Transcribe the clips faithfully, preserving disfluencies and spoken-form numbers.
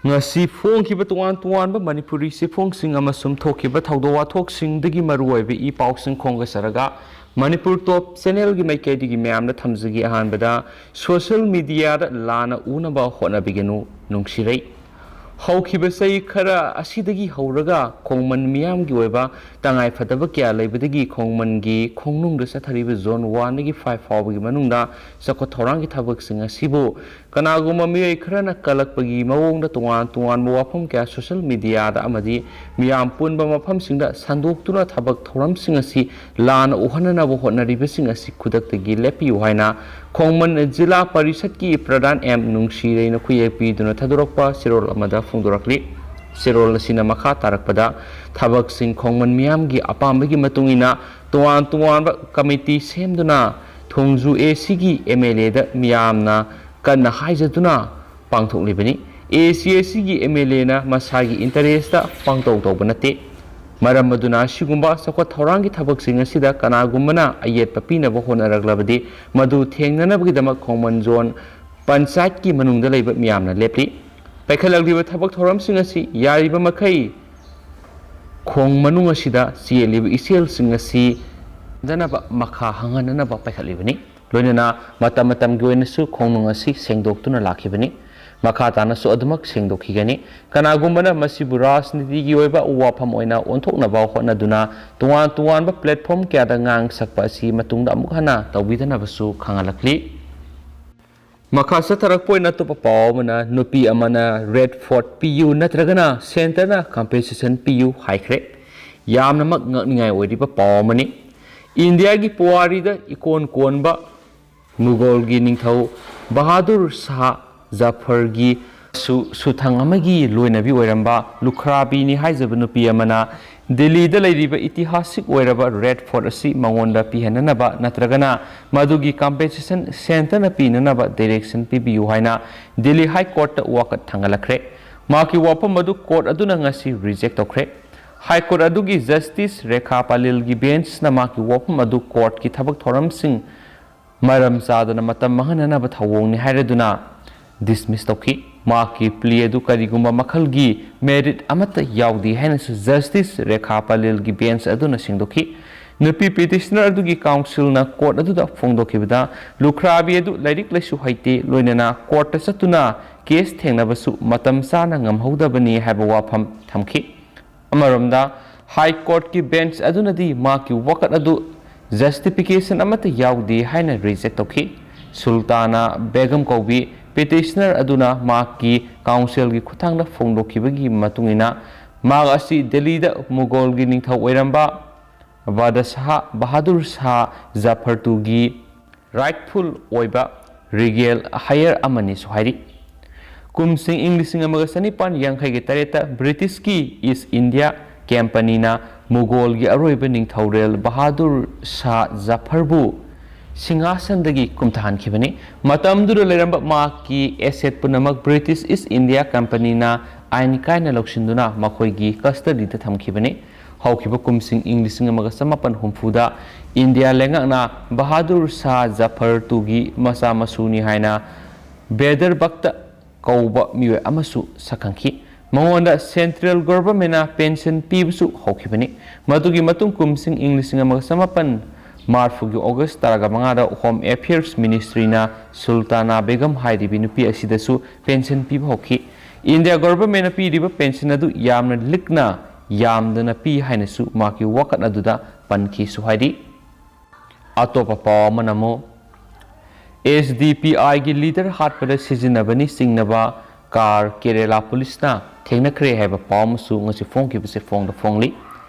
ꯉꯁꯤ ꯐꯣꯡꯈꯤꯕ ꯇꯣꯉꯥꯟ ꯇꯣꯉꯥꯟꯕ ꯃꯅꯤꯄꯨꯔꯤ ꯆꯦꯐꯣꯡꯁꯤꯡ ꯑꯃꯁꯨꯡ ꯊꯣꯛꯈꯤꯕ ꯊꯧꯗꯣꯛ ꯋꯥꯊꯣꯛꯁꯤꯡꯗꯒꯤ ꯃꯔꯨꯑꯣꯏꯕ ꯏ ꯄꯥꯎꯁꯤꯡ ꯈꯣꯝꯒꯠꯆꯔꯒ, ꯃꯅꯤꯄꯨꯔ ꯇꯣꯞ ꯆꯦꯅꯦꯜꯒꯤ ꯃꯥꯏꯀꯩꯗꯒꯤ ꯃꯌꯥꯝꯗ ꯊꯝꯖꯒꯦ꯫ ꯑꯍꯥꯟꯕꯗ, ꯁꯣꯁꯤꯌꯦꯜ ꯃꯤꯗꯤꯌꯥꯗ ꯂꯥꯟꯅ ꯎꯅꯕ ꯍꯣꯠꯅꯕꯤꯒꯅꯨ, ꯅꯨꯡꯁꯤꯔꯩ꯫ ꯍꯧꯈꯤꯕ ꯆꯍꯤ ꯈꯔ ꯑꯁꯤꯗꯒꯤ ꯍꯧꯔꯒ ꯈꯣꯡꯃꯟ ꯃꯤꯌꯥꯝꯒꯤ ꯑꯣꯏꯕ ꯇꯉꯥꯏ ꯐꯗꯕ ꯀꯌꯥ ꯂꯩꯕꯗꯒꯤ ꯈꯣꯡꯃꯟꯒꯤ ꯈꯣꯡꯅꯨꯡꯗ ꯆꯠꯊꯔꯤꯕ ꯖꯣꯟ ꯋꯥꯟꯗꯒꯤ ꯐꯥꯏꯚ ꯐꯥꯎꯕꯒꯤ ꯃꯅꯨꯡꯗ ꯆꯥꯎꯈꯠ ꯊꯧꯔꯥꯡꯒꯤ ꯊꯕꯛꯁꯤꯡ ꯑꯁꯤꯕꯨ ꯀꯅꯥꯒꯨꯝꯕ ꯃꯤꯑꯣꯏ ꯈꯔꯅ ꯀꯜꯂꯛꯄꯒꯤ ꯃꯑꯣꯡꯗ ꯇꯣꯉꯥꯟ ꯇꯣꯉꯥꯟꯕ ꯋꯥꯐꯝ ꯀꯌꯥ ꯁꯣꯁꯤꯌꯦꯜ ꯃꯤꯗꯤꯌꯥꯗ ꯑꯃꯗꯤ ꯃꯤꯌꯥꯝ ꯄꯨꯟꯕ ꯃꯐꯝꯁꯤꯡꯗ ꯁꯟꯗꯣꯛꯇꯨꯅ ꯊꯕꯛ ꯊꯧꯔꯝꯁꯤꯡ ꯑꯁꯤ ꯂꯥꯟꯅ ꯎꯍꯟꯅꯅꯕ ꯍꯣꯠꯅꯔꯤꯕꯁꯤꯡ ꯑꯁꯤ ꯈꯨꯗꯛꯇꯒꯤ ꯂꯦꯞꯄꯤꯌꯨ ꯍꯥꯏꯅ ꯈꯣꯡꯃꯟ ꯖꯤꯂꯥ ꯄꯔꯤꯁꯠꯀꯤ ꯄ꯭ꯔꯙꯥꯟ ꯑꯦꯝ ꯅꯨꯡꯁꯤꯔꯩꯅ ꯈꯨꯌꯦꯛ ꯄꯤꯗꯨꯅ ꯊꯥꯗꯣꯔꯛꯄ ꯆꯦꯔꯣꯜ ꯑꯃꯗ ꯐꯣꯡꯗꯣꯔꯛꯂꯤ꯫ ꯆꯦꯔꯣꯜ ꯑꯁꯤꯅ ꯃꯈꯥ ꯇꯥꯔꯛꯄꯗ, ꯊꯕꯛꯁꯤꯡ ꯈꯣꯡꯃꯟ ꯃꯤꯌꯥꯝꯒꯤ ꯑꯄꯥꯝꯕꯒꯤ ꯃꯇꯨꯡ ꯏꯟꯅ ꯇꯣꯉꯥꯟ ꯇꯣꯉꯥꯟꯕ ꯀꯃꯤꯇꯤ ꯁꯦꯝꯗꯨꯅ ꯊꯣꯡꯖꯨ ꯑꯦ ꯁꯤꯒꯤ ꯑꯦꯝ ꯑꯦꯜ ꯑꯦꯗ ꯃꯤꯌꯥꯝꯅ ꯀꯟꯅ ꯍꯥꯏꯖꯗꯨꯅ ꯄꯥꯡꯊꯣꯛꯂꯤꯕꯅꯤ꯫ ꯑꯦ ꯁꯤ ꯑꯦ ꯁꯤꯒꯤ ꯑꯦꯝ ꯑꯦꯜ ꯑꯦꯅ ꯃꯁꯥꯒꯤ ꯏꯟꯇꯔꯦꯁꯇ ꯄꯥꯡꯇꯧ ꯇꯧꯕ ꯅꯠꯇꯦ꯫ ꯃꯔꯝ ꯑꯗꯨꯅ ꯑꯁꯤꯒꯨꯝꯕ ꯆꯥꯎꯈꯠ ꯊꯧꯔꯥꯡꯒꯤ ꯊꯕꯛꯁꯤꯡ ꯑꯁꯤꯗ ꯀꯅꯥꯒꯨꯝꯕꯅ ꯑꯌꯦꯠꯄ ꯄꯤꯅꯕ ꯍꯣꯠꯅꯔꯛꯂꯕꯗꯤ, ꯃꯗꯨ ꯊꯦꯡꯅꯅꯕꯒꯤꯗꯃꯛ ꯈꯣꯡꯃꯟ ꯖꯣꯟ ꯄꯟꯆꯥꯌꯠꯀꯤ ꯃꯅꯨꯡꯗ ꯂꯩꯕ ꯃꯤꯌꯥꯝꯅ ꯂꯦꯞꯂꯤ꯫ ꯄꯥꯏꯈꯠꯂꯛꯂꯤꯕ ꯊꯕꯛ ꯊꯧꯔꯝꯁꯤꯡ ꯑꯁꯤ ꯌꯥꯔꯤꯕ ꯃꯈꯩ ꯈꯣꯡ ꯃꯅꯨꯡ ꯑꯁꯤꯗ ꯆꯦꯜꯂꯤꯕ ꯏꯆꯦꯜꯁꯤꯡ ꯑꯁꯤ ꯍꯟꯊꯅꯕ, ꯃꯈꯥ ꯍꯪꯍꯟꯅꯅꯕ ꯄꯥꯏꯈꯠꯂꯤꯕꯅꯤ꯫ ꯂꯣꯏꯅꯅ ꯃꯇꯝ ꯃꯇꯝꯒꯤ ꯑꯣꯏꯅꯁꯨ ꯈꯣꯡꯅꯨꯡ ꯑꯁꯤ ꯁꯦꯡꯗꯣꯛꯇꯨꯅ ꯂꯥꯛꯈꯤꯕꯅꯤ꯫ ꯃꯈꯥ ꯇꯥꯅꯁꯨ ꯑꯗꯨꯃꯛ ꯁꯦꯡꯗꯣꯛꯈꯤꯒꯅꯤ꯫ ꯀꯅꯥꯒꯨꯝꯕꯅ ꯃꯁꯤꯕꯨ ꯔꯥꯖꯅꯤꯇꯤꯒꯤ ꯑꯣꯏꯕ ꯋꯥꯐꯝ ꯑꯣꯏꯅ ꯑꯣꯟꯊꯣꯛꯅꯕ ꯍꯣꯠꯅꯗꯨꯅ ꯇꯣꯉꯥꯟ ꯇꯣꯉꯥꯟꯕ platform ꯀꯌꯥꯗ ꯉꯥꯡ ꯁꯛꯄ ꯑꯁꯤ ꯃꯇꯨꯡꯗ ꯑꯃꯨꯛ ꯍꯟꯅ ꯇꯧꯕꯤꯗꯅꯕꯁꯨ ꯈꯪꯍꯜꯂꯛꯂꯤ꯫ ꯃꯈꯥ ꯆꯠꯊꯔꯛꯄ ꯑꯣꯏꯅ ꯑꯇꯣꯞꯄ ꯄꯥꯎ ꯑꯃꯅ, ꯅꯨꯄꯤ ꯑꯃꯅ red fort ꯄꯤꯌꯨ ꯅꯠꯇ꯭ꯔꯒꯅ centreꯅ compensation ꯄꯤꯌꯨ ꯍꯥꯏꯈ꯭ꯔꯦ꯫ ꯌꯥꯝꯅꯃꯛ ꯉꯛꯅꯤꯡꯉꯥꯏ ꯑꯣꯏꯔꯤꯕ ꯄꯥꯎ ꯑꯃꯅꯤ꯫ ꯏꯟꯗꯤꯌꯥꯒꯤ ꯄꯨꯋꯥꯔꯤꯗ ꯏꯀꯣꯟ ꯀꯣꯟꯕ ꯃꯨꯒꯜꯒꯤ ꯅꯤꯡꯊꯧ ꯕꯍꯥꯗꯨꯔ ꯁꯥꯍ ꯖꯐꯔꯒꯤ ꯁꯨ-, ꯁꯨꯊꯪ ꯑꯃꯒꯤ ꯂꯣꯏꯅꯕꯤ ꯑꯣꯏꯔꯝꯕ ꯂꯨꯈ꯭ꯔꯥꯕꯤꯅꯤ ꯍꯥꯏꯖꯕ ꯅꯨꯄꯤ ꯑꯃꯅ ꯗꯤꯜꯂꯤꯗ ꯂꯩꯔꯤꯕ ꯏꯇꯤꯍꯥꯁꯤꯛ ꯑꯣꯏꯔꯕ red fort ꯑꯁꯤ ꯃꯉꯣꯟꯗ ꯄꯤꯍꯟꯅꯅꯕ ꯅꯠꯇ꯭ꯔꯒꯅ ꯃꯗꯨꯒꯤ compensation centreꯅ ꯄꯤꯅꯅꯕ direction ꯄꯤꯕꯤꯌꯨ ꯍꯥꯏꯅ ꯗꯤꯜꯂꯤ High Courtꯇ ꯋꯥꯀꯠ ꯊꯥꯡꯒꯠꯂꯛꯈ꯭ꯔꯦ꯫ ꯃꯍꯥꯛꯀꯤ ꯋꯥꯐꯝ ꯑꯗꯨ court ꯑꯗꯨꯅ ꯉꯁꯤ reject ꯇꯧꯈ꯭ꯔꯦ꯫ High Court ꯑꯗꯨꯒꯤ Justice ꯔꯦꯈꯥ ꯄꯂꯤꯜꯒꯤ benchꯅ ꯃꯍꯥꯛꯀꯤ ꯋꯥꯐꯝ ꯑꯗꯨ courtꯀꯤ ꯊꯕꯛ ꯊꯧꯔꯝꯁꯤꯡ ꯃꯔꯝ ꯆꯥꯗꯅ ꯃꯇꯝ ꯃꯥꯡꯍꯟꯅꯅꯕ ꯊꯧꯑꯣꯡꯅꯤ ꯍꯥꯏꯔꯗꯨꯅ dismiss ꯇꯧꯈꯤ꯫ ꯃꯍꯥꯛꯀꯤ plea ꯑꯗꯨ ꯀꯔꯤꯒꯨꯝꯕ ꯃꯈꯜꯒꯤ merit ꯑꯃꯠꯇ ꯌꯥꯎꯗꯦ ꯍꯥꯏꯅꯁꯨ Justice ꯔꯦꯈꯥ ꯄꯂꯦꯜꯒꯤ bench ꯑꯗꯨꯅ ꯁꯦꯡꯗꯣꯛꯈꯤ꯫ ꯅꯨꯄꯤ petitioner ꯑꯗꯨꯒꯤ counselꯅ court ꯑꯗꯨꯗ ꯐꯣꯡꯗꯣꯛꯈꯤꯕꯗ, ꯂꯨꯈ꯭ꯔꯥꯕꯤ ꯑꯗꯨ ꯂꯥꯏꯔꯤꯛ ꯂꯥꯏꯁꯨ ꯍꯩꯇꯦ, ꯂꯣꯏꯅꯅ courtꯇ ꯆꯠꯇꯨꯅ case ꯊꯦꯡꯅꯕꯁꯨ ꯃꯇꯝ ꯆꯥꯅ ꯉꯝꯍꯧꯗꯕꯅꯤ ꯍꯥꯏꯕ ꯋꯥꯐꯝ ꯊꯝꯈꯤ꯫ ꯑꯃꯔꯣꯝꯗ, High Courtꯀꯤ bench ꯑꯗꯨꯅꯗꯤ ꯃꯍꯥꯛꯀꯤ ꯋꯥꯀꯠ ꯑꯗꯨ justification ꯑꯃꯠꯇ ꯌꯥꯎꯗꯦ ꯍꯥꯏꯅ reject ꯇꯧꯈꯤ꯫ ꯁꯨꯜꯇꯥꯅꯥ ꯕꯦꯒꯝ ꯀꯧꯕꯤ petitioner ꯑꯗꯨꯅ ꯃꯍꯥꯛꯀꯤ counselꯒꯤ ꯈꯨꯠꯊꯥꯡꯗ ꯐꯣꯡꯗꯣꯛꯈꯤꯕꯒꯤ ꯃꯇꯨꯡ ꯏꯟꯅ, ꯃꯍꯥꯛ ꯑꯁꯤ ꯗꯦꯜꯂꯤꯗ ꯃꯨꯒꯣꯜꯒꯤ ꯅꯤꯡꯊꯧ ꯑꯣꯏꯔꯝꯕ ꯕꯥꯗꯁꯥꯍ ꯕꯍꯥꯗꯨꯔ ꯁꯥꯍ ꯖꯐꯔ ꯇꯨꯒꯤ rightful ꯑꯣꯏꯕ regal heir ꯑꯃꯅꯤꯁꯨ ꯍꯥꯏꯔꯤ꯫ ꯀꯨꯝꯁꯤꯡ ꯏꯪ ꯂꯤꯁꯤꯡ ꯑꯃꯒ ꯆꯅꯤꯄꯥꯟ ꯌꯥꯡꯈꯩꯒ ꯇꯔꯦꯠꯇ Britishꯀꯤ East India Companyꯅ ꯃꯨꯒꯣꯜꯒꯤ ꯑꯔꯣꯏꯕ ꯅꯤꯡꯊꯧꯔꯦꯜ ꯕꯍꯥꯗꯨꯔ ꯁꯥꯍ ꯖꯐꯔꯕꯨ ꯁꯤꯡꯍꯥꯁꯟꯗꯒꯤ ꯀꯨꯝꯊꯍꯟꯈꯤꯕꯅꯤ꯫ ꯃꯇꯝꯗꯨꯗ ꯂꯩꯔꯝꯕ ꯃꯍꯥꯛꯀꯤ asset ꯄꯨꯝꯅꯃꯛ British East India Companyꯅ ꯑꯥꯏꯟ ꯀꯥꯏꯅ ꯂꯧꯁꯤꯟꯗꯨꯅ ꯃꯈꯣꯏꯒꯤ custodyꯗ ꯊꯝꯈꯤꯕꯅꯤ꯫ ꯍꯧꯈꯤꯕ ꯀꯨꯝꯁꯤꯡ ꯏꯪ ꯂꯤꯁꯤꯡ ꯑꯃꯒ ꯆꯃꯥꯄꯟ ꯍꯨꯝꯐꯨꯗ ꯏꯟꯗꯤꯌꯥ ꯂꯩꯉꯥꯛꯅ ꯕꯍꯥꯗꯨꯔ ꯁꯥꯍ ꯖꯐꯔ ꯇꯨꯒꯤ ꯃꯆꯥ ꯃꯁꯨꯅꯤ ꯍꯥꯏꯅ ꯕꯦꯗꯔ ꯕꯛꯇ ꯀꯧꯕ ꯃꯤꯑꯣꯏ ꯑꯃꯁꯨ ꯁꯛꯈꯪꯈꯤ꯫ ꯃꯉꯣꯟꯗ central governmentꯅ pension ꯄꯤꯕꯁꯨ ꯍꯧꯈꯤꯕꯅꯤ꯫ ꯃꯗꯨꯒꯤ ꯃꯇꯨꯡ ꯀꯨꯝꯁꯤꯡ ꯏꯪ ꯂꯤꯁꯤꯡ ꯑꯃꯒ ꯆꯃꯥꯄꯟ ꯃꯔꯤꯐꯨꯒꯤ August ꯇꯔꯥꯒ ꯃꯉꯥꯗ Home Affairs Ministryꯅ ꯁꯨꯜꯇꯥꯅꯥ ꯕꯦꯒꯝ ꯍꯥꯏꯔꯤꯕꯤ ꯅꯨꯄꯤ ꯑꯁꯤꯗꯁꯨ pension ꯄꯤꯕ ꯍꯧꯈꯤ꯫ ꯏꯟꯗꯤꯌꯥ governmentꯅ ꯄꯤꯔꯤꯕ pension ꯑꯗꯨ ꯌꯥꯝꯅ ꯂꯤꯛꯅ ꯌꯥꯝꯗꯅ ꯄꯤ ꯍꯥꯏꯅꯁꯨ ꯃꯍꯥꯛꯀꯤ ꯋꯥꯀꯠ ꯑꯗꯨꯗ ꯄꯟꯈꯤꯁꯨ ꯍꯥꯏꯔꯤ꯫ ꯑꯇꯣꯞꯄ ꯄꯥꯎ ꯑꯃꯅ ꯑꯃꯨꯛ, SDPIꯒꯤ leader ꯍꯥꯠꯄꯗ ꯁꯤꯖꯤꯟꯅꯕꯅꯤ ꯆꯤꯡꯅꯕ car ꯀꯦꯔꯦꯂꯥ ꯄꯨꯂꯤꯁꯅ ꯊꯦꯡꯅꯈ꯭ꯔꯦ ꯍꯥꯏꯕ ꯄꯥꯎ ꯑꯃꯁꯨ ꯉꯁꯤ ꯐꯣꯡꯈꯤꯕꯁꯦ ꯐꯣꯡꯗ ꯐꯣꯡꯂꯤ꯫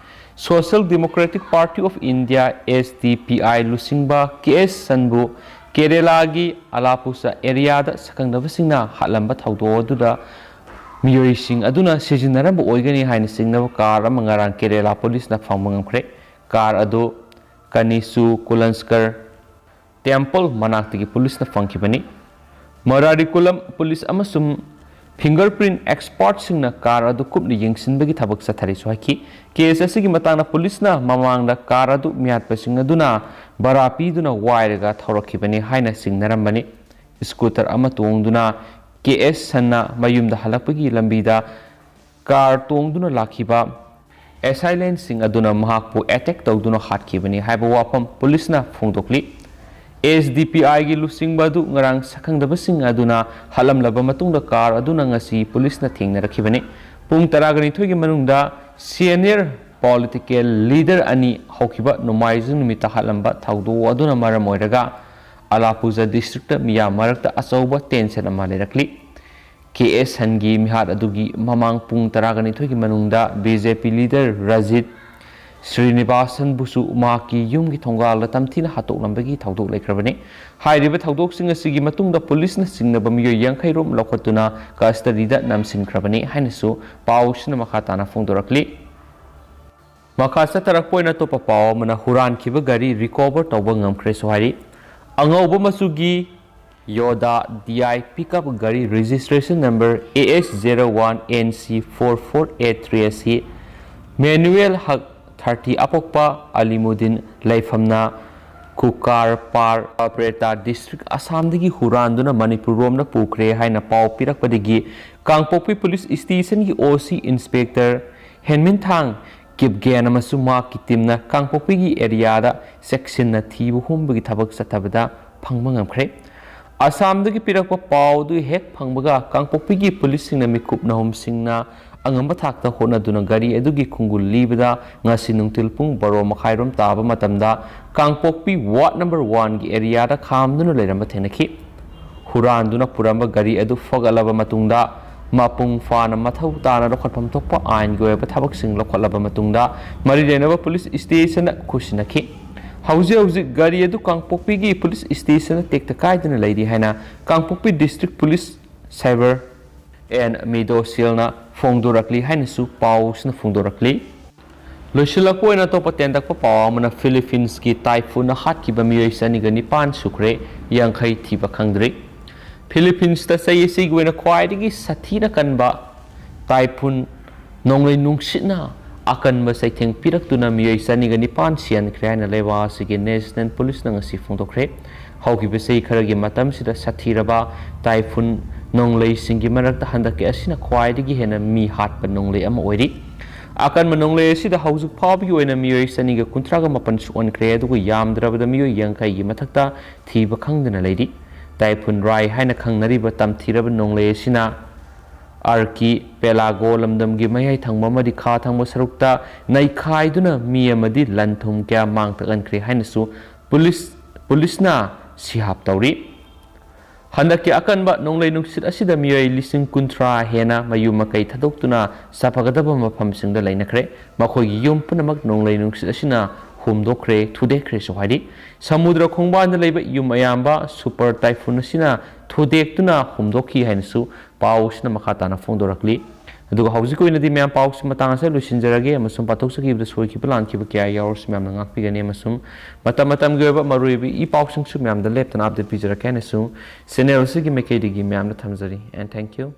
Social Democratic Party of India, SDPI ꯂꯨꯆꯤꯡꯕ ꯀꯦ ꯑꯦꯁ ꯁꯟꯕꯨ ꯀꯦꯔꯦꯂꯥꯒꯤ ꯑꯂꯥꯄꯨꯁꯥ areaꯗ ꯁꯛꯈꯪꯅꯕꯁꯤꯡꯅ ꯍꯥꯠꯂꯝꯕ ꯊꯧꯗꯣꯛ ꯑꯗꯨꯗ ꯃꯤꯑꯣꯏꯁꯤꯡ ꯑꯗꯨꯅ ꯁꯤꯖꯤꯟꯅꯔꯝꯕ ꯑꯣꯏꯒꯅꯤ ꯍꯥꯏꯅ ꯆꯤꯡꯅꯕ car ꯑꯃ ꯉꯔꯥꯡ ꯀꯦꯔꯦꯂꯥ ꯄꯨꯂꯤꯁꯅ ꯐꯪꯕ ꯉꯝꯈ꯭ꯔꯦ꯫ Car ꯑꯗꯨ ꯀꯅꯤꯁꯨ ꯀꯨꯂꯟꯁꯀꯔ temple ꯃꯅꯥꯛꯇꯒꯤ ꯄꯨꯂꯤꯁꯅ ꯐꯪꯈꯤꯕꯅꯤ꯫ ꯃꯔꯥꯔꯤꯀꯨꯂꯝ ꯄꯨꯂꯤꯁ ꯑꯃꯁꯨꯡ fingerprint expertꯁꯤꯡꯅ car ꯑꯗꯨ ꯀꯨꯞꯅ ꯌꯦꯡꯁꯤꯟꯕꯒꯤ ꯊꯕꯛ ꯆꯠꯊꯔꯤꯁꯨ ꯍꯥꯏꯈꯤ꯫ Case ꯑꯁꯤꯒꯤ ꯃꯇꯥꯡꯗ ꯄꯨꯂꯤꯁꯅ ꯃꯃꯥꯡꯗ car ꯑꯗꯨ ꯃꯤꯍꯥꯠꯄꯁꯤꯡ ꯑꯗꯨꯅ ꯚꯔꯥ ꯄꯤꯗꯨꯅ ꯋꯥꯏꯔꯒ ꯊꯧꯔꯛꯈꯤꯕꯅꯤ ꯍꯥꯏꯅ ꯆꯤꯡꯅꯔꯝꯕꯅꯤ꯫ Scooter ꯑꯃ ꯇꯣꯡꯗꯨꯅ ꯀꯦ ꯑꯦꯁ ꯁꯟꯅ ꯃꯌꯨꯝꯗ ꯍꯜꯂꯛꯄꯒꯤ ꯂꯝꯕꯤꯗ ꯀꯥꯔ ꯇꯣꯡꯗꯨꯅ ꯂꯥꯛꯈꯤꯕ ꯑꯦꯁꯥꯏꯂꯦꯟꯁꯤꯡ ꯑꯗꯨꯅ ꯃꯍꯥꯛꯄꯨ ꯑꯦꯇꯦꯛ ꯇꯧꯗꯨꯅ ꯍꯥꯠꯈꯤꯕꯅꯤ ꯍꯥꯏꯕ ꯋꯥꯐꯝ ꯄꯨꯂꯤꯁꯅ ꯐꯣꯡꯗꯣꯛꯂꯤ꯫ ꯑꯦꯁ ꯗꯤ ꯄꯤ ꯑꯥꯏꯒꯤ ꯂꯨꯆꯤꯡꯕ ꯑꯗꯨ ꯉꯔꯥꯡ ꯁꯛꯈꯪꯗꯕꯁꯤꯡ ꯑꯗꯨꯅ ꯍꯥꯠꯂꯝꯂꯕ ꯃꯇꯨꯡꯗ ꯀꯥꯔ ꯑꯗꯨꯅ ꯉꯁꯤ ꯄꯨꯂꯤꯁꯅ ꯊꯦꯡꯅꯔꯛꯈꯤꯕꯅꯤ꯫ ꯄꯨꯡ ꯇꯔꯥꯒ ꯅꯤꯊꯣꯏꯒꯤ ꯃꯅꯨꯡꯗ ꯁꯤꯅꯤꯌꯔ ꯄꯣꯂꯤꯇꯤꯀꯦꯜ ꯂꯤꯗꯔ ꯑꯅꯤ ꯍꯧꯈꯤꯕ ꯅꯣꯡꯃꯥꯏꯖꯤꯡ ꯅꯨꯃꯤꯠꯇ ꯍꯥꯠꯂꯝꯕ ꯊꯧꯗꯣꯛ ꯑꯗꯨꯅ ꯃꯔꯝ ꯑꯣꯏꯔꯒ ꯑꯂꯥꯄꯨꯖꯥ ꯗꯤꯁꯇ꯭ꯔꯤꯛꯇ ꯃꯤꯌꯥꯝ ꯃꯔꯛꯇ ꯑꯆꯧꯕ ꯇꯦꯟꯁꯟ ꯑꯃ ꯂꯩꯔꯛꯂꯤ꯫ ꯀꯦ ꯑꯦꯁ ꯁꯟꯒꯤ ꯃꯤꯍꯥꯠ ꯑꯗꯨꯒꯤ ꯃꯃꯥꯡ ꯄꯨꯡ ꯇꯔꯥꯒ ꯅꯤꯊꯣꯏꯒꯤ ꯃꯅꯨꯡꯗ ꯕꯤ ꯖꯦ ꯄꯤ ꯂꯤꯗꯔ ꯔꯖꯤꯠ ꯁ꯭ꯔꯤꯅꯤꯕꯥꯁꯟꯕꯨꯁꯨ ꯃꯍꯥꯛꯀꯤ ꯌꯨꯝꯒꯤ ꯊꯣꯡꯒꯥꯜꯗ ꯇꯝꯊꯤꯅ ꯍꯥꯠꯇꯣꯛꯂꯝꯕꯒꯤ ꯊꯧꯗꯣꯛ ꯂꯩꯈ꯭ꯔꯕꯅꯤ꯫ ꯍꯥꯏꯔꯤꯕ ꯊꯧꯗꯣꯛꯁꯤꯡ ꯑꯁꯤꯒꯤ ꯃꯇꯨꯡꯗ ꯄꯨꯂꯤꯁꯅ ꯆꯤꯡꯅꯕ ꯃꯤꯑꯣꯏ ꯌꯥꯡꯈꯩ ꯔꯣꯝ ꯂꯧꯈꯠꯇꯨꯅ ꯀꯁꯇꯗꯤꯗ ꯅꯝꯁꯤꯟꯈ꯭ꯔꯕꯅꯤ ꯍꯥꯏꯅꯁꯨ ꯄꯥꯎꯁꯤꯅ ꯃꯈꯥ ꯇꯥꯅ ꯐꯣꯡꯗꯣꯔꯛꯂꯤ꯫ ꯃꯈꯥ ꯆꯠꯊꯔꯛꯄ ꯑꯣꯏꯅ ꯑꯇꯣꯞꯄ ꯄꯥꯎ ꯑꯃꯅ ꯍꯨꯔꯥꯟꯈꯤꯕ ꯒꯥꯔꯤ ꯔꯤꯀꯣꯚꯔ ꯇꯧꯕ ꯉꯝꯈ꯭ꯔꯦꯁꯨ ꯍꯥꯏꯔꯤ꯫ ꯑꯉꯧꯕ ꯃꯆꯨꯒꯤ ꯌꯣꯗꯥ ꯗꯤ ꯑꯥꯏ ꯄꯤꯛꯑꯞ ꯒꯥꯔꯤ registration number A S zero one N C four four eight three ꯑꯁꯤ ꯃꯦꯅꯨꯑꯦꯜ ꯍꯛ ꯊꯥꯔꯇꯤ ꯑꯄꯣꯛꯄ ꯑꯂꯤꯃꯨꯗꯤꯟ ꯂꯩꯐꯝꯅ ꯀꯨꯀꯥꯔ ꯄꯥꯔ ꯄ꯭ꯔꯦꯇꯥ ꯗꯤꯁꯇ꯭ꯔꯤꯛ ꯑꯁꯥꯝꯗꯒꯤ ꯍꯨꯔꯥꯟꯗꯨꯅ ꯃꯅꯤꯄꯨꯔ ꯔꯣꯝꯗ ꯄꯨꯈ꯭ꯔꯦ ꯍꯥꯏꯅ ꯄꯥꯎ ꯄꯤꯔꯛꯄꯗꯒꯤ ꯀꯥꯡꯄꯣꯛꯄꯤ ꯄꯨꯂꯤꯁ ꯁ꯭ꯇꯦꯁꯟꯒꯤ ꯑꯣ ꯁꯤ ꯏꯟꯁꯄꯦꯛꯇꯔ ꯍꯦꯟꯃꯤꯟꯊꯥꯡ ꯀꯤꯞꯒꯦꯟ ꯑꯃꯁꯨꯡ ꯃꯍꯥꯛꯀꯤ ꯇꯤꯝꯅ ꯀꯥꯡꯄꯣꯛꯄꯤꯒꯤ ꯑꯦꯔꯤꯌꯥꯗ ꯆꯦꯛꯁꯤꯟꯅ ꯊꯤꯕ ꯍꯨꯝꯕꯒꯤ ꯊꯕꯛ ꯆꯠꯊꯕꯗ ꯐꯪꯕ ꯉꯝꯈ꯭ꯔꯦ꯫ ꯑꯁꯥꯝꯗꯒꯤ ꯄꯤꯔꯛꯄ ꯄꯥꯎ ꯑꯗꯨ ꯍꯦꯛ ꯐꯪꯕꯒ ꯀꯥꯡꯄꯣꯛꯄꯤꯒꯤ ꯄꯨꯂꯤꯁꯁꯤꯡꯅ ꯃꯤꯀꯨꯞ ꯅꯍꯨꯝꯁꯤꯡꯅ ꯑꯉꯝꯕ ꯊꯥꯛꯇ ꯍꯣꯠꯅꯗꯨꯅ ꯒꯥꯔꯤ ꯑꯗꯨꯒꯤ ꯈꯣꯡꯒꯨꯜ ꯂꯤꯕꯗ ꯉꯁꯤ ꯅꯨꯡꯊꯤꯜ ꯄꯨꯡ ꯕꯥꯔꯣ ꯃꯈꯥꯏꯔꯣꯝ ꯇꯥꯕ ꯃꯇꯝꯗ ꯀꯥꯡꯄꯣꯛꯄꯤ ꯋꯥꯔꯗ ꯅꯝꯕꯔ ꯋꯥꯟꯒꯤ ꯑꯦꯔꯤꯌꯥꯗ ꯈꯥꯝꯗꯨꯅ ꯂꯩꯔꯝꯕ ꯊꯦꯡꯅꯈꯤ꯫ ꯍꯨꯔꯥꯟꯗꯨꯅ ꯄꯨꯔꯝꯕ ꯒꯥꯔꯤ ꯑꯗꯨ ꯐꯒꯠꯂꯕ ꯃꯇꯨꯡꯗ ꯃꯄꯨꯡ ꯐꯥꯅ ꯃꯊꯧ ꯇꯥꯅ ꯂꯧꯈꯠꯐꯝ ꯊꯣꯛꯄ ꯑꯥꯏꯟꯒꯤ ꯑꯣꯏꯕ ꯊꯕꯛꯁꯤꯡ ꯂꯧꯈꯠꯂꯕ ꯃꯇꯨꯡꯗ ꯃꯔꯤ ꯂꯩꯅꯕ ꯄꯨꯂꯤꯁ ꯁ꯭ꯇꯦꯁꯟꯗ ꯈꯨꯠꯁꯤꯟꯅꯈꯤ꯫ ꯍꯧꯖꯤꯛ ꯍꯧꯖꯤꯛ ꯒꯥꯔꯤ ꯑꯗꯨ ꯀꯥꯡꯄꯣꯛꯄꯤꯒꯤ ꯄꯨꯂꯤꯁ ꯁ꯭ꯇꯦꯁꯟꯗ ꯇꯦꯛꯇ ꯀꯥꯏꯗꯅ ꯂꯩꯔꯤ ꯍꯥꯏꯅ ꯀꯥꯡꯄꯣꯛꯄꯤ ꯗꯤꯁꯇ꯭ꯔꯤꯛ ꯄꯨꯂꯤꯁ ꯁꯥꯏꯕꯔ ꯑꯦꯟ ꯃꯤꯗꯣ ꯁꯦꯜꯅ ꯐꯣꯡꯗꯣꯔꯛꯂꯤ ꯍꯥꯏꯅꯁꯨ ꯄꯥꯎꯁꯤꯅ ꯐꯣꯡꯗꯣꯔꯛꯂꯤ꯫ ꯂꯣꯏꯁꯤꯜꯂꯛꯄ ꯑꯣꯏꯅ ꯑꯇꯣꯞꯄ ꯇꯦꯟꯇꯛꯄ ꯄꯥꯎ ꯑꯃꯅ ꯐꯤꯂꯤꯄꯤꯟꯁꯀꯤ ꯇꯥꯏꯐꯨꯟꯅ ꯍꯥꯠꯈꯤꯕ ꯃꯤꯑꯣꯏ ꯆꯅꯤꯒ ꯅꯤꯄꯥꯟ ꯁꯨꯈ꯭ꯔꯦ, ꯌꯥꯡꯈꯩ ꯊꯤꯕ ꯈꯪꯗ꯭ꯔꯤ꯫ ꯐꯤꯂꯤꯄꯤꯟꯁꯇ ꯆꯍꯤ ꯑꯁꯤꯒꯤ ꯑꯣꯏꯅ ꯈ꯭ꯋꯥꯏꯗꯒꯤ ꯁꯥꯊꯤꯅ ꯀꯟꯕ ꯇꯥꯏꯐꯨꯟ ꯅꯣꯡꯂꯩ ꯅꯨꯡꯁꯤꯠꯅ ꯑꯀꯟꯕ ꯆꯩꯊꯦꯡ ꯄꯤꯔꯛꯇꯨꯅ ꯃꯤꯑꯣꯏ ꯆꯅꯤꯒ ꯅꯤꯄꯥꯟ ꯁꯤꯍꯟꯈ꯭ꯔꯦ ꯍꯥꯏꯅ ꯂꯩꯕꯥꯛ ꯑꯁꯤꯒꯤ ꯅꯦꯁꯅꯦꯜ ꯄꯨꯂꯤꯁꯅ ꯉꯁꯤ ꯐꯣꯡꯗꯣꯛꯈ꯭ꯔꯦ꯫ ꯍꯧꯈꯤꯕ ꯆꯍꯤ ꯈꯔꯒꯤ ꯃꯇꯝꯁꯤꯗ ꯁꯥꯊꯤꯔꯕ ꯇꯥꯏꯐꯨꯟ ꯅꯣꯡꯂꯩꯁꯤꯡꯒꯤ ꯃꯔꯛꯇ ꯍꯟꯗꯛꯀꯤ ꯑꯁꯤꯅ ꯈ꯭ꯋꯥꯏꯗꯒꯤ ꯍꯦꯟꯅ ꯃꯤ ꯍꯥꯠꯄ ꯅꯣꯡꯂꯩ ꯑꯃ ꯑꯣꯏꯔꯤ꯫ ꯑꯀꯟꯕ ꯅꯣꯡꯂꯩ ꯑꯁꯤꯗ ꯍꯧꯖꯤꯛ ꯐꯥꯎꯕꯒꯤ ꯑꯣꯏꯅ ꯃꯤꯑꯣꯏ ꯆꯅꯤꯒ ꯀꯨꯟꯊ꯭ꯔꯥꯒ ꯃꯥꯄꯟ ꯁꯣꯛꯍꯟꯈ꯭ꯔꯦ, ꯑꯗꯨꯒ ꯌꯥꯝꯗ꯭ꯔꯕꯗ ꯃꯤꯑꯣꯏ ꯌꯥꯡꯈꯩꯒꯤ ꯃꯊꯛꯇ ꯊꯤꯕ ꯈꯪꯗꯅ ꯂꯩꯔꯤ꯫ ꯇꯥꯏꯐꯨꯟ ꯔꯥꯏ ꯍꯥꯏꯅ ꯈꯪꯅꯔꯤꯕ ꯇꯝꯊꯤꯔꯕ ꯅꯣꯡꯂꯩ ꯑꯁꯤꯅ ꯑꯥꯔꯀꯤ ꯄꯦꯂꯥꯒꯣ ꯂꯝꯗꯝꯒꯤ ꯃꯌꯥꯏ ꯊꯪꯕ ꯑꯃꯗꯤ ꯈꯥ ꯊꯪꯕ ꯁꯔꯨꯛꯇ ꯅꯩꯈꯥꯏꯗꯨꯅ ꯃꯤ ꯑꯃꯗꯤ ꯂꯟ ꯊꯨꯝ ꯀꯌꯥ ꯃꯥꯡ ꯇꯥꯛꯍꯟꯈ꯭ꯔꯦ ꯍꯥꯏꯅꯁꯨ ꯄꯨꯂꯤꯁ, ꯄꯨꯂꯤꯁꯅ ꯁꯤꯍꯥꯞ ꯇꯧꯔꯤ꯫ ꯍꯟꯗꯛꯀꯤ ꯑꯀꯟꯕ ꯅꯣꯡꯂꯩ ꯅꯨꯡꯁꯤꯠ ꯑꯁꯤꯗ ꯃꯤꯑꯣꯏ ꯂꯤꯁꯤꯡ ꯀꯨꯟꯊ꯭ꯔꯥ ꯍꯦꯟꯅ ꯃꯌꯨꯝ ꯃꯀꯩ ꯊꯥꯗꯣꯛꯇꯨꯅ ꯆꯠꯐꯒꯗꯕ ꯃꯐꯝꯁꯤꯡꯗ ꯂꯩꯅꯈ꯭ꯔꯦ꯫ ꯃꯈꯣꯏꯒꯤ ꯌꯨꯝ ꯄꯨꯝꯅꯃꯛ ꯅꯣꯡꯂꯩ ꯅꯨꯡꯁꯤꯠ ꯑꯁꯤꯅ ꯍꯨꯝꯗꯣꯛꯈ꯭ꯔꯦ, ꯊꯨꯗꯦꯛꯈ꯭ꯔꯦꯁꯨ ꯍꯥꯏꯔꯤ꯫ ꯁꯃꯨꯗ꯭ꯔ ꯈꯣꯡꯕꯥꯟꯗ ꯂꯩꯕ ꯌꯨꯝ ꯑꯌꯥꯝꯕ ꯁꯨꯄꯔ ꯇꯥꯏꯐꯨꯟ ꯑꯁꯤꯅ ꯊꯨꯗꯦꯛꯇꯨꯅ ꯍꯨꯝꯗꯣꯛꯈꯤ ꯍꯥꯏꯅꯁꯨ ꯄꯥꯎ ꯑꯁꯤꯅ ꯃꯈꯥ ꯇꯥꯅ ꯐꯣꯡꯗꯣꯔꯛꯂꯤ꯫ ꯑꯗꯨꯒ ꯍꯧꯖꯤꯛꯀꯤ ꯑꯣꯏꯅꯗꯤ ꯃꯌꯥꯝ ꯄꯥꯎꯁꯤ ꯃꯇꯥꯡ ꯑꯁꯤꯗ ꯂꯣꯏꯁꯤꯟꯖꯔꯒꯦ, ꯑꯃꯁꯨꯡ ꯄꯥꯊꯣꯛꯆꯈꯤꯕꯗ ꯁꯣꯏꯈꯤꯕ ꯂꯥꯟꯈꯤꯕ ꯀꯌꯥ ꯌꯥꯎꯔꯁꯨ ꯃꯌꯥꯝꯅ ꯉꯥꯛꯄꯤꯒꯅꯤ, ꯑꯃꯁꯨꯡ ꯃꯇꯝ ꯃꯇꯝꯒꯤ ꯑꯣꯏꯕ ꯃꯔꯨꯑꯣꯏꯕ ꯏ ꯄꯥꯎꯁꯤꯡꯁꯨ ꯃꯌꯥꯝꯗ ꯂꯦꯞꯇꯅ ꯑꯞꯗꯦꯠ ꯄꯤꯖꯔꯛꯀꯦ ꯍꯥꯏꯅꯁꯨ ꯆꯦꯅꯦꯜ ꯑꯁꯤꯒꯤ ꯃꯥꯏꯀꯩꯗꯒꯤ ꯃꯌꯥꯝꯗ ꯊꯝꯖꯔꯤ꯫ And thank you.